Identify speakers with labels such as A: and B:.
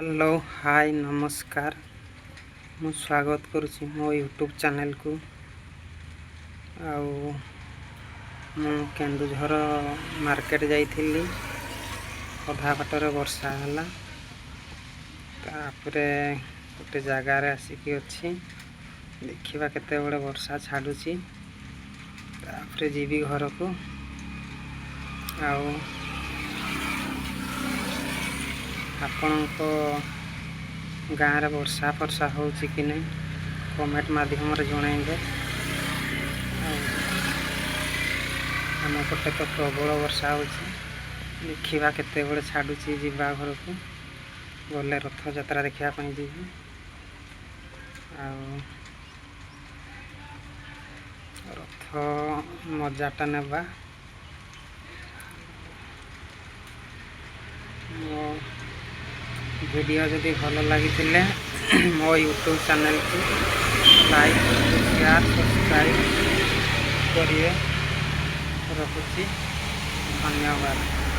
A: Hello, high, ନମସ୍କାର। ମୁଁ ସ୍ୱାଗତ କରୁଛି ମୋ ୟୁଟ୍ୟୁବ୍ ଚ୍ୟାନେଲ୍କୁ। ଆଉ ମୁଁ କେନ୍ଦୁଝର ମାର୍କେଟ ଯାଇଥିଲି। ଅଧା ବାଟରେ ବର୍ଷା ହେଲା। ତାପରେ ଗୋଟେ ଜାଗାରେ ଆସିକି ଅଛି। ଦେଖିବା କେତେବେଳେ ବର୍ଷା ଛାଡ଼ୁଛି, ତାପରେ ଯିବି ଘରକୁ। ଆଉ ଆପଣଙ୍କ ଗାଁରେ ବର୍ଷା ଫର୍ଷା ହେଉଛି କି ନାହିଁ, କମେଣ୍ଟ ମାଧ୍ୟମରେ ଜଣାଇବେ। ଆଉ ଆମ ପଟେ ତ ପ୍ରବଳ ବର୍ଷା ହେଉଛି। ଦେଖିବା କେତେବେଳେ ଛାଡ଼ୁଛି, ଯିବା ଘରକୁ। ଗଲେ ରଥଯାତ୍ରା ଦେଖିବା ପାଇଁ ଯିବି। ଆଉ ରଥ ମଜାଟା ନେବା। ମୋ ଭିଡ଼ିଓ ଯଦି ଭଲ ଲାଗିଥିଲେ, ମୋ ୟୁଟ୍ୟୁବ୍ ଚ୍ୟାନେଲ୍କୁ ଲାଇକ୍, ସେୟାର, ସବସ୍କ୍ରାଇବ୍ କରିବେ। ରଖୁଛି, ଧନ୍ୟବାଦ।